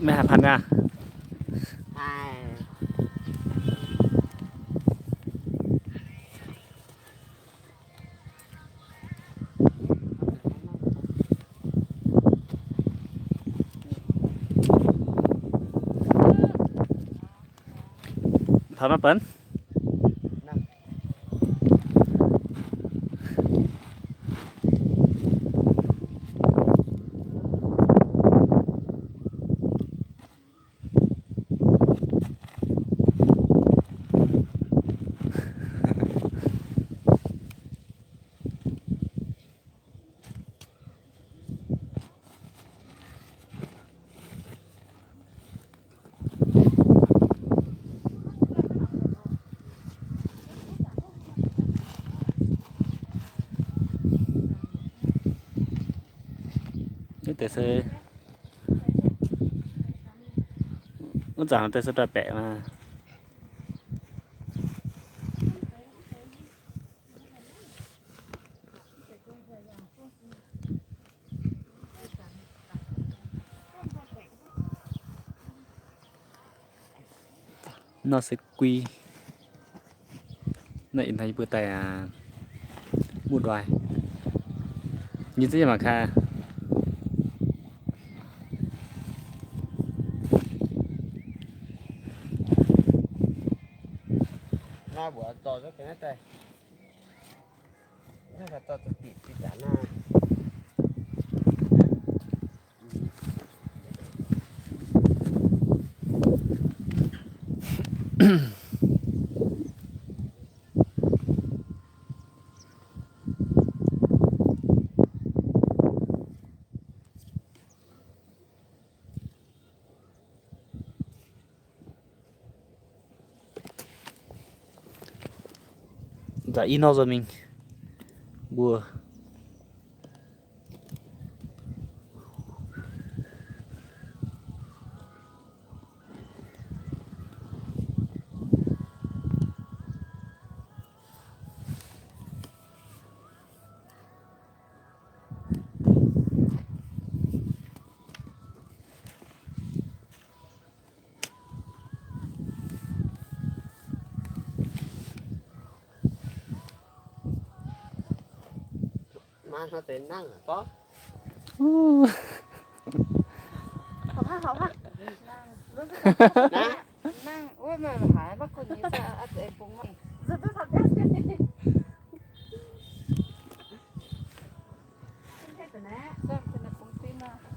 Maiv haih pan aqv. Taux naaiv benx. Wuov deix se, wuov zanc deix se daaih baeqc maah. Nor se guiv. Naaiv ih hnoi yie mbuo daaih muv ndoih. Nyei ziev mangc gaax. Nzauh i nor nzoih mingh mbuo.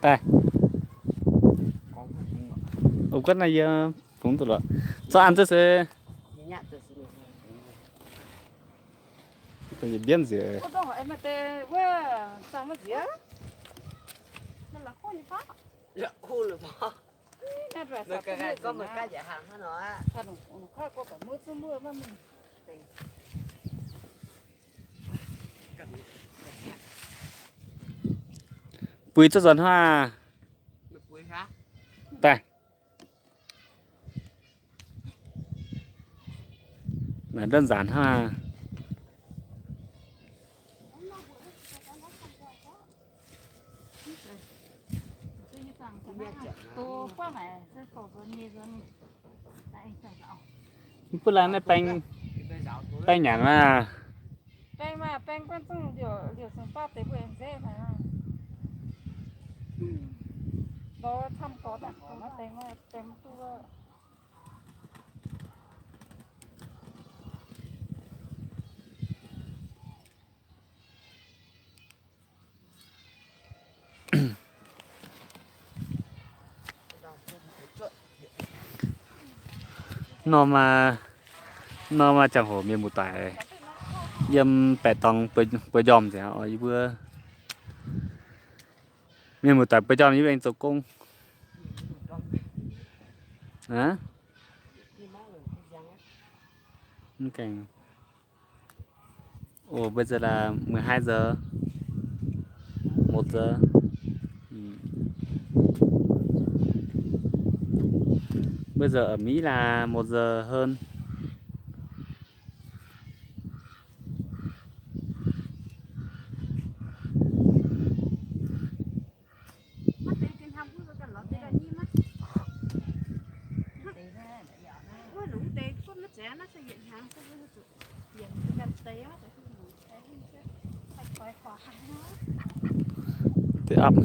Daaih. Ov, guov naaiv yie fungx duqv lorqc. Zorqv an ziex se. Mbienv nziex. Buix zuqc nzuonx hnangv. Daaih. Naaiv đơn giản hnangv. Mv baac naaiv baeng, baeng nyanc maah. Baeng maah, baeng guanh zungv liouc, liouc sengx baav deix mbuo aengx nzeiv haic maah. Lorz camv gorx daaih, maiv baeng maah, baeng mv duqv. Nor maaih, nor maaih ziangh hoc mienh muoz-doic yiem baeqc dorngx bueix njormh nzengc oc. Yie mbuo mienh muoz-doic bueix njormh yie mbuo aengx zoux gong. Aa? Mv gaengh. Ồ, bây giờ là mười hai giờ, một giờ. Ừ. Bây giờ ở Mỹ là một giờ hơn. Deix apv.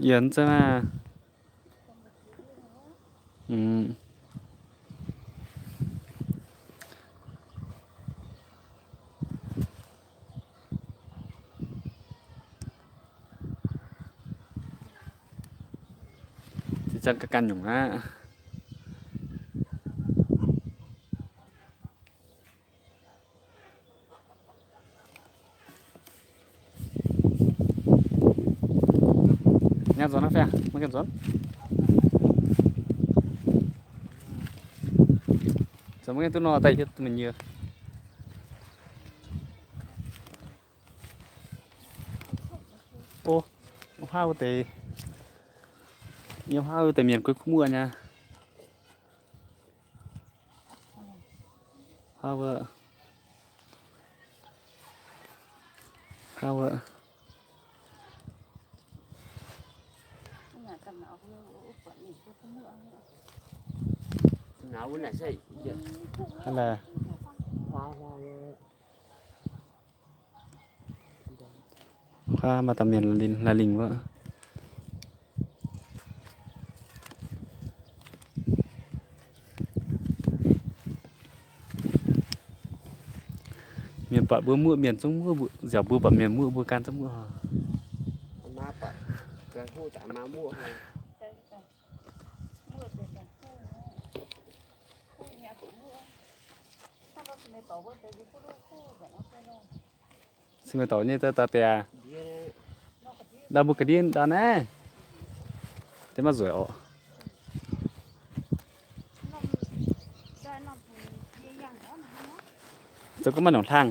Yie za'naaiv. Mm. Ziex zanc ganh ganh nyungc aqv. Nyanc nzuonx naaiv fai? Maiv gaengh nzuonx. Zoux maiv gaengh duqv nor daaih hietv mingh nyie. O, o, haav wuov deix, yiem haav wuov deix mienh guei kuv muoqv nyei. Haav wuov, haav wuov. Hnangv naaic. Huaav maaih dauh mienh laaix lingh wuov. Mienh buatc mbuo muoqv mienh zungv muoqv, nziaauc mbuo buatc mienh muoqv mbuo gan zungv muoqv. Se meih dorc nyei daaih daaih biaa. Ndau mbuo ga'ndiev ndau naaiv. Deix maiv nzueic orqc. Zoux gorngv maiv nongc hlang.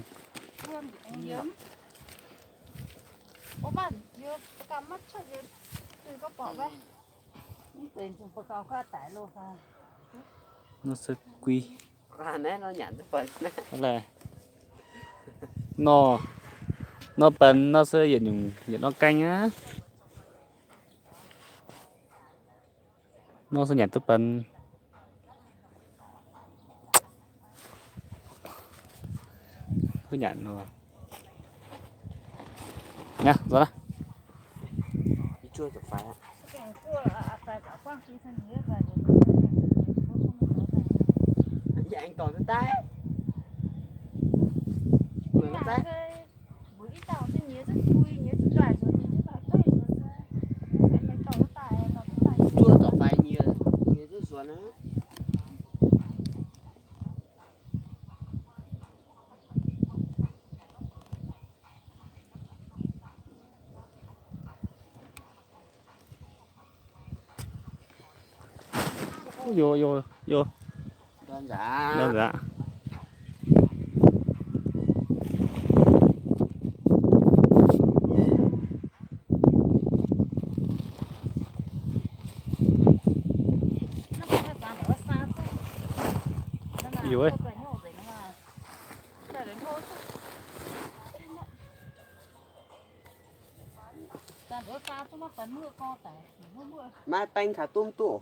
Nor se guih. Nor, nor benx nor se yietc nyungc yietc norm gaeng aqv. Nor se nyanc duqv benx. Kuv nyanc nor. Nyanc, nzuonx naaiv. Zuov zorc faix nyie, nyie zuqc nzuonx aqv. Yo, yo, yo. Ndorm nzaqc. Ndorm nzaqc. Iu ei. Maiv baeng kaax domh duqv.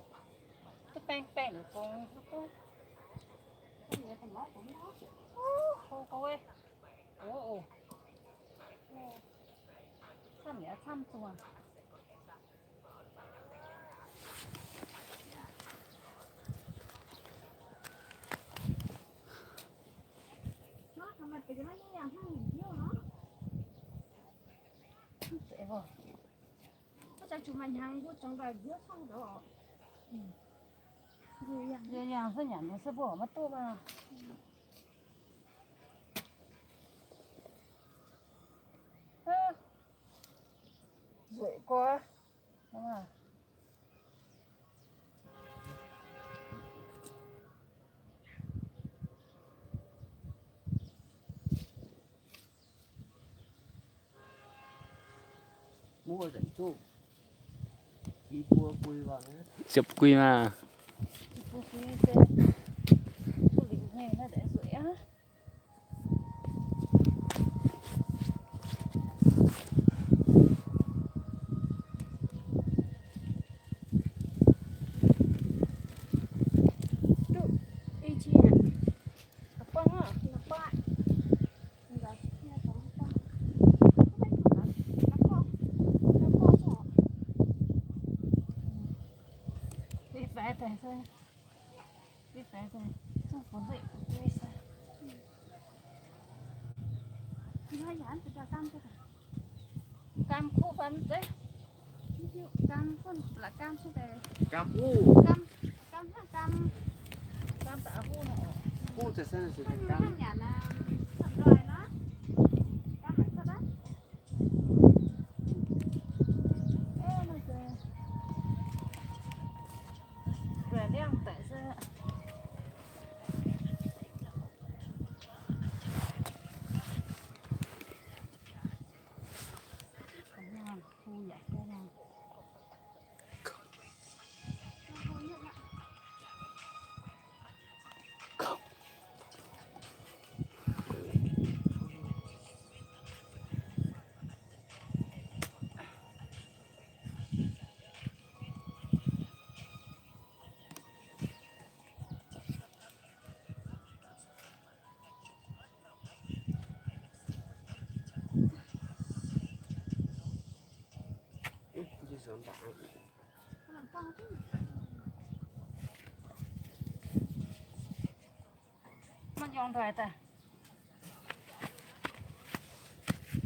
Yie yangh se nyanc se mbuo maiv duqv maah. Nzueic gorx. Ziepc guih maah. Kam kuv fai mv zeiz? Kam kuv la'gam, kam, kam hnangv kam, kam da'huv nor. Kuv za'gengh se kam nyanc nor, ndoih nor, kam maiv cuotv aqv. Ndoih liangv daic se.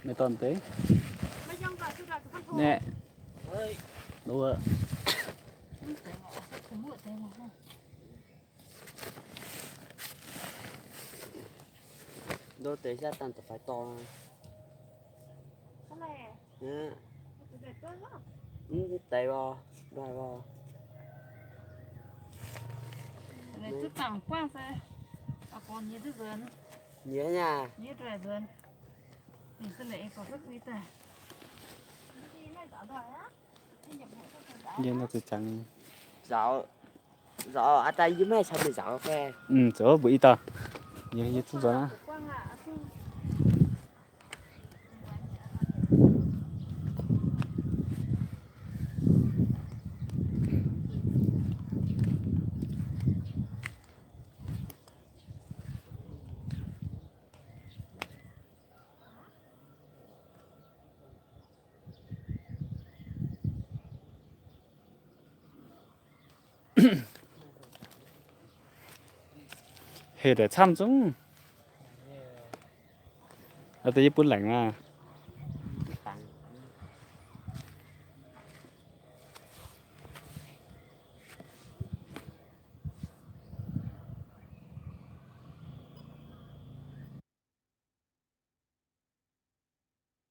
Maiv dorn deix. Naeqv. Nduov. Nduov deix siav dangh da'faix dorh. Mv deix lorh, ndoih lorh. Nyiex nyei. Yie nor ziouc jangx. Nzaaux, nzaaux, aa daaih yie maiv haih caux meih nzaaux fai? Zoux mbuox i dauh. Yie, yie zungv nzaaux aqv. Heh daaih camv zungv. Aa deix yie bun laengc maah.